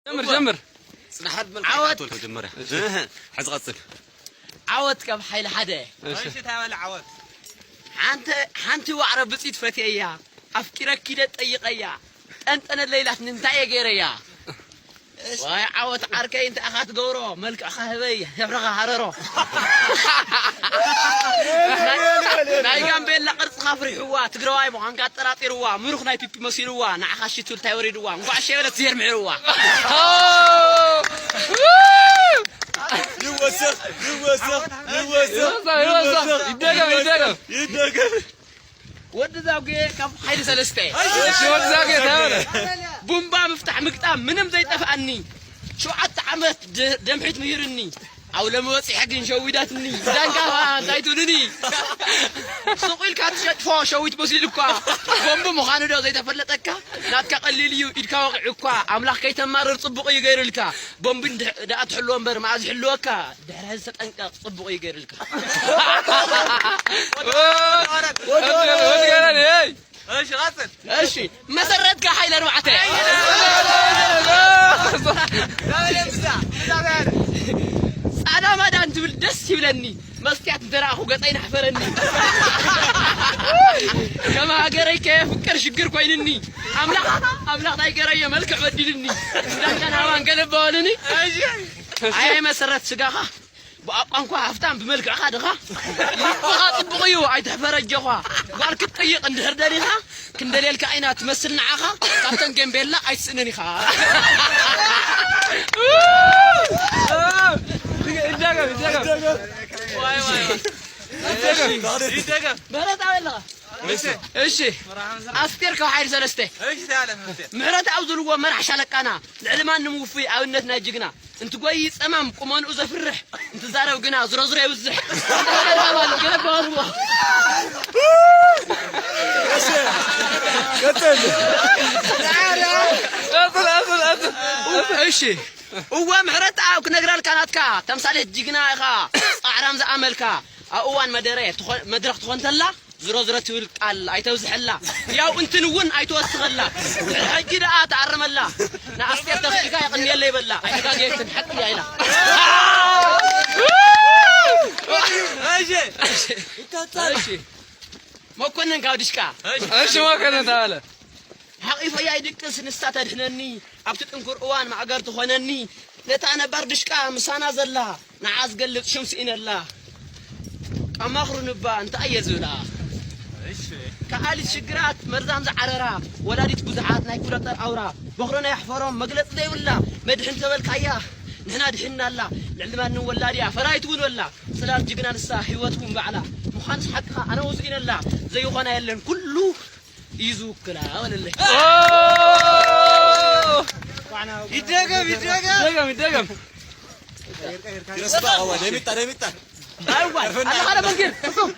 ጀምር ጀምር። ጽናሓት በል። ዓወት። መጀመርያ ሕዚ ቀጽል። ዓወት ካብ ሓይሊ ሓደ። እሺ። እሺ፣ እንታይ በለ ዓወት? ሓንቲ፣ ሓንቲ ዋዕሮ ብጽይት ፈትየያ፣ ኣፍቂረኪ ደ ጠይቐያ፣ ጠንጠነለይ ኢላትኒ እንታይ እየ ገይረያ? ዋይ ዓወት ዓርከይ እንታይ ኢኻ ትገብሮ? መልክዕኻ ህበይ፣ ሕብርኻ ሃረሮ። ናይ፣ ናይ ጋምቤላ ቅርጽኻ ፍሪሕዋ፣ ትግራዋይ ምዃንካ ኣጠራጢርዋ፣ ምሩኽ ናይ ፒፒ መሲልዋ፣ ንዓኻ ሽቱ እንታይ ወሪድዋ፣ እንኳዕ ሸበለት ዝሄር ምሒርዋ። ይወሰኽ፣ ይወሰኽ፣ ይወሰኽ፣ ይወሰኽ፣ ይወሰኽ። ይደገም፣ ይደገም። ይደገም። ወዲ ዛጉዬ ካብ ሓይሊ ሰለስተ። እሺ፣ ወዲ ዛጉዬ ተባለ። ቡምባ ምፍታሕ ምግጣም ምንም ዘይጠፍኣኒ። ሸውዓተ ዓመት ደ-፣ ደምሒት ምሂርኒ። ኣብ ለሚ በጺሐ ግን ሸዊዳትኒ። ዳንጋ ኸኣ እንታይ ትብልኒ? ሱቕ ኢልካ ትሸጥፎ ሸዊት መሲሉ እኳ። ቦምብ ምዃኑ ዶ ዘይተፈለጠካ? ናትካ ቀሊል እዩ ኢድካ ወቒዑ እኳ። ኣምላኽ ከይተማርር ጽቡቕ እዩ ገይሩልካ። ቦምብ እንድሕ-፣ ደኣ ትሕልዎ እምበር መኣዝ ይሕልወካ? ድሕሪ ሕዚ ተጠንቀቕ፣ ጽቡቕ እዩ ገይሩልካ። ወዲ ገረድ፣ ወዲ ገረድ፣ ሄይ! እሺ፣ ቀጽል። እሺ፣ መሰረትካ ሓይለ ኣርባዕተ። ጻዕዳ ማዳ እንትብል ደስ ይብለኒ፣ መስትያት እንተ ረኣኹ ገጸይ ናሕፈረኒ። ከም ሃገረይ ከየፍቅር ሽግር ኮይንኒ፣ ኣምላኽ፣ ኣምላኽ እንታይ ገረዮ መልክዕ በዲልኒ። ዳንካን ሃባን ገለባ በሉኒ። ኣየ መሰረት ስጋኻ ብኣቋንኳ ሃፍታም ብመልክዕኻ ድኻ? ልብኻ ጽቡቕ እዩ ኣይትሕፈር ኣጆኻ። ጓል ክትጥይቕ እንድሕር ደሊኻ ክንደልየልካ ኢና ትመስል ንዓኻ። ካብተን ጋምቤላ ኣይትስእንን ኢኻ። ይደገም፣ ይደገም። ዋይ፣ ዋይ። ይደገም። ይደገም። ምህረት ኣበልኻ። እሺ። እሺ። ኣስቴር ካብ ሓይሊ ሰለስተ። እሺ፣ ታያለ ኣስቴር። ምህረት ኣብ ዝብልዎ መራሕ ሻለቃና ልዕሊ ማንም ውፉይ ኣብነት ናይ ጅግና። እንትጎይ ጸማም ቁመንኡ ዘፍርሕ፣ እንትዛረብ ግና ዝረዝሮ የብዝሕ። ገለባሉ፣ ገለባሉ። ቀጽል። ቀጽል፣ ቀጽል፣ ቀጽል። እሺ። እወ፣ ምሕረት ኣብ ክነግረልካ ናትካ ተምሳሌት ጅግና ኢኻ። ጻዕራም ዝኣመልካ ኣብ እዋን መደረ ትኾ-፣ መድረኽ ትኾን ተላ ዝሮ ዝሮ ትብል ቃል ኣይተብዝሐላ። ያው እንትን እውን ኣይትወስኸላ። ድሕሪ ሕጂ ደኣ ተኣረመላ። ንኣስቴር ተኽኢልካ የቕንየለይ በላ። ኣይተጋገየትን፣ ሓቂ እያ ኢላ። እሺ። እሺ። መኮንን ካብ ድሽቃ። እሺ፣ መኮንን ተባለ። ሓቒፈያ ይድቅስ ንሳ ተድሕነኒ፣ ኣብቲ ጥንኩር እዋን ማእገር ትኾነኒ። ነታ ነባር ድሽቃ ምሳና ዘላ፣ ንዓ ዝገልጽ ሽም ስኢነላ። ቃማኽሩ ንባ እንታይ እየ ዝብላ? እሺ። ከኣሊት ሽግራት መርዛም ዝዓረራ፣ ወላዲት ብዙሓት ናይ ኩለጠር ኣውራ፣ በኹረን ኣየሕፈሮም መግለጺ ዘይብላ፣ መድሕን ተበልካያ፣ ንሕና ድሒንናላ፣ ልዕሊ ማንም ወላድያ፣ ፈራይት እውን በላ፣ ጽላል ጅግና ንሳ፣ ህይወት እውን ባዕላ፣ ምዃንስ ሓቅኻ ኣነ እውን ስኢነላ፣ ዘይኾና የለን ኩሉ እዩ ዝውክላ በለለይ። ኦ! ይደገም፣ ይደገም። ይደገም፣ ይደገም። ይረስባ፣ ኣዋ፣ ደሚጣ፣ ደሚጣ። ኣይዋ፣ ኣነ ሓደ መንገድ፣ ፍጹም።